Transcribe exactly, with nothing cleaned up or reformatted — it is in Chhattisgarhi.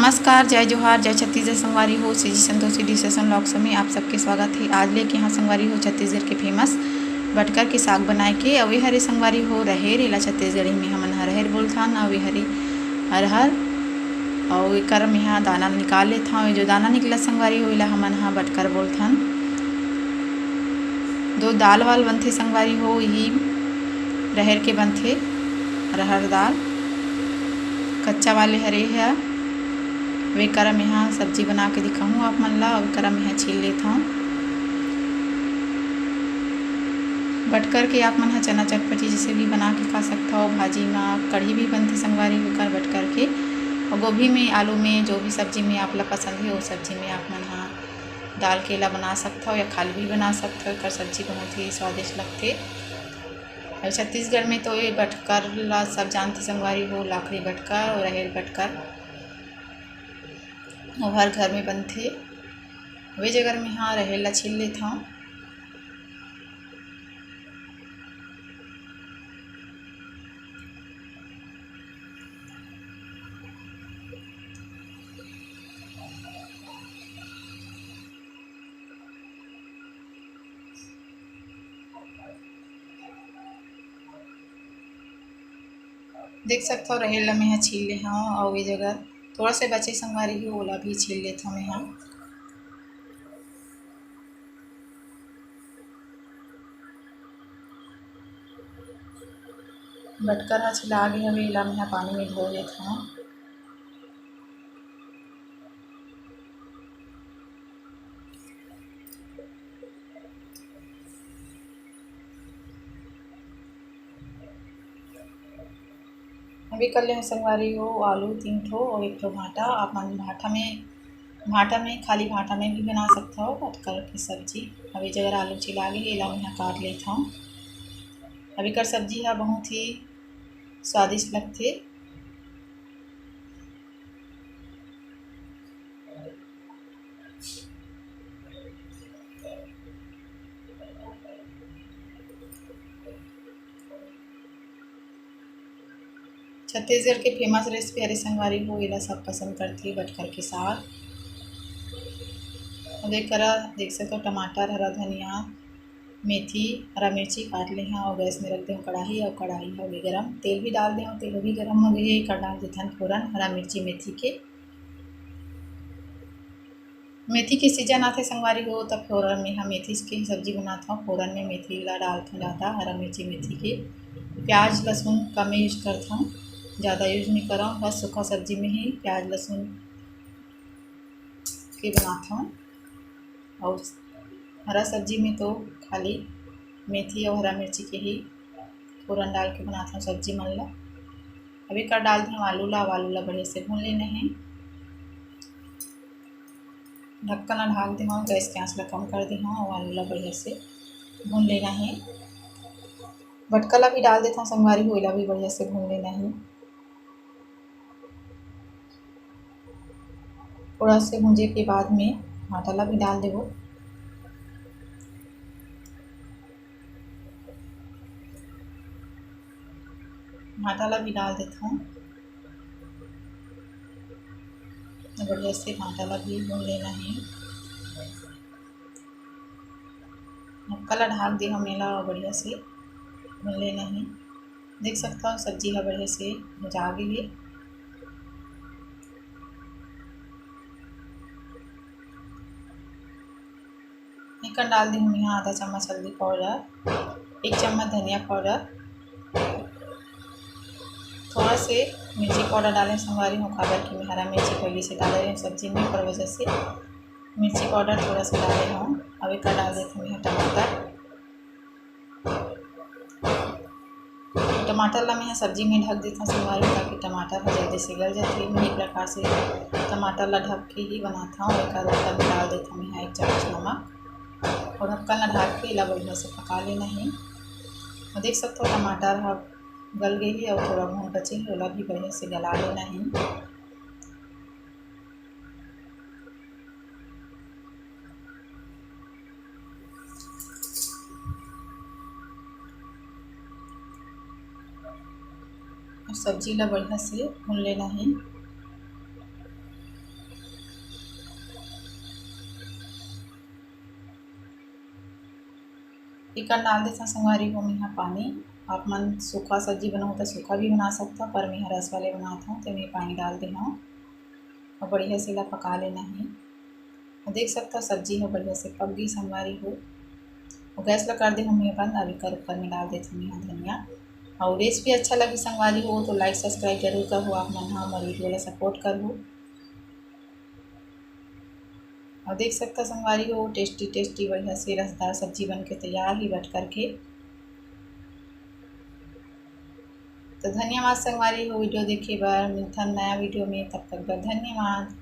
नमस्कार, जय जोहार, जय छत्तीसगढ़ संगवारी हो। CG Santoshi dishes and vlogs में आप सबके स्वागत हे। आज लेके हाँ संगवारी हो छत्तीसगढ़ के फेमस बटकर के साग बनाए के। अउ ए हरे संगवारी हो रहेर, एला छत्तीसगढ़ी में हमन ह रहेर बोलथन। अउ ए हरे अरहर, अउ एकर में हा दाना निकाल लेथन। ये जो दाना निकला संगवारी हो, एला हमन हा बटकर बोलथन। दो दाल वाल बनथे संगवारी हो, यही रहेर के बनथे रहर दाल। कच्चा वाले हरे ह, वे करा मेहा सब्जी बना के दिखाहूँ आप मन ला। अउ करा मेहा छील लेथव। बटकर के आप मन ह चना चटपटी जैसे भी बना के खा सकथव। भाजी म कढ़ी भी बनथे संगवारी हो एकर बटकर के। अउ गोभी में, आलू में, जो भी सब्जी में आप ला पसंद हे, वो सब्जी में आप मन ह डाल के एला बना सकथव या खाली भी बना सकथव। एकर सब्जी बहुत ही स्वादिष्ट लगथे। अउ छत्तीसगढ़ में तो ये बटकर ला सब जानथे संगवारी हो, लाखड़ी बटकर अउ रहेर बटकर, वो हर घर में बनथे। वे जगह में हाँ रहेर ला छील लेथव। देख सकथव, रहेर ला मेहा छील ले हव, अउ ए जगह थोड़ा से बचे संगवारी हो, ओला भी छील लेथव मेहा। बटकर ह छिला गे हवे, एला मेहा पानी में धो लेथव। अभी कर ले संगवारी हो आलू तीन ठो और एक ठो भाटा। आप मन भाटा में, भाटा में, खाली भाटा में भी बना सकथव बटकर के सब्जी। अभी जगह आलू छिला गे, एला मैं काट लेथव। अभी कर सब्जी हा बहुत ही स्वादिष्ट लगथे। छत्तीसगढ़ के फेमस रेसिपी हरे संगवारी हो, एला सब पसंद करथे बटकर के साग। अब एक करा देख सकथव, टमाटर, हरा धनिया, मेथी, हरा मिर्ची काट ले हव और गैस में रख दे हव कढ़ाई, और कढ़ाई हो गई गरम, तेल भी डाल दे हव, तेल भी गरम हो गई है। एक डाल देथन फोरन हरा मिर्ची मेथी के। मेथी के सीजन आथे संगवारी हो, तब फोरन में हम मेथी के ही सब्जी बनात हव। फोरन में मेथी ला डालथन ज़्यादा, हरा मिर्ची मेथी के। प्याज लहसुन कम यूज करथन, ज़्यादा यूज नहीं करव, बस सूखा सब्जी में ही प्याज लहसुन के बनाथन। और हरा सब्जी में तो खाली मेथी और हरा मिर्ची के ही फोरन डाल के बनाथन सब्जी मन ला। अब एक डाल देहव आलू ला, आलू ला बढ़िया से भून लेना है। ढक्कन ला ढाक देहव, गैस के आंच ला कम कर देहव और आलू ला बढ़िया से भून लेना है। बटकर ला भी डाल देथव संगवारी हो, एला भी बढ़िया से भून लेना है। थोड़ा से भूंजे के बाद में भाटा ला भी डाल देबो। भाटा ला भी डाल देथव। बढ़िया से भाटा ला भी भून लेना है। ढक्का ला ढाक दे हव, एला बढ़िया से भून लेना है। देख सकथव सब्जी ह बढ़िया से भुजा गे हे। एकर डाल दे हव आधा चम्मच हल्दी पाउडर, एक चम्मच धनिया पाउडर, थोड़ा से मिर्ची पाउडर डाले संगवारी हो, काबर कि मैं हरा मिर्ची पहले से डाले रहे सब्जी में, ओकर वजह से मिर्ची पाउडर थोड़ा सा डाले हव। अब एकर डाल देथव मैं टमाटर। टमाटर ला मैं सब्जी में ढक देथव संगवारी, ताकि टमाटर ह जल्दी से गल जाथे। मैं एक प्रकार से टमाटर ला ढक के ही बनाथव। एकर ऊपर में डाल देथव मैं एक चम्मच नमक और ढक्कन ला ढाक के एला बढ़िया से पका लेना है। और देख सकथव टमाटर ह गल गई है और थोड़ा बहुत बचे है, ओला भी बढ़िया से गला लेना है। और सब्जी ला बढ़िया से भून लेना है। एकर डाल देथन संगवारी हो मेहा पानी। आप मन सूखा सब्जी बनाओ तो सूखा भी बना सकता, पर मेहा रस वाले बनात हूँ तो मैं पानी डाल दे हूँ और बढ़िया से ला पका लेना है। और देख सकता सब्जी हो बढ़िया से पक गई संगवारी हो। और गैस ला कर दे हूँ मैं बंद। अब एकर ऊपर में डाल देथन मेहा धनिया। और रेसिपी अच्छा लगी संगवारी हो तो लाइक सब्सक्राइब जरूर करहू आप मन हा, हमर वीडियो ला सपोर्ट करहू। और देख सकता संगवारी हो टेस्टी टेस्टी बढ़िया से रसदार सब्जी बन के तैयार ही बट करके। तो धन्यवाद संगवारी हो वीडियो देखे बर। मिलथन नया वीडियो में, तब तक बर धन्यवाद।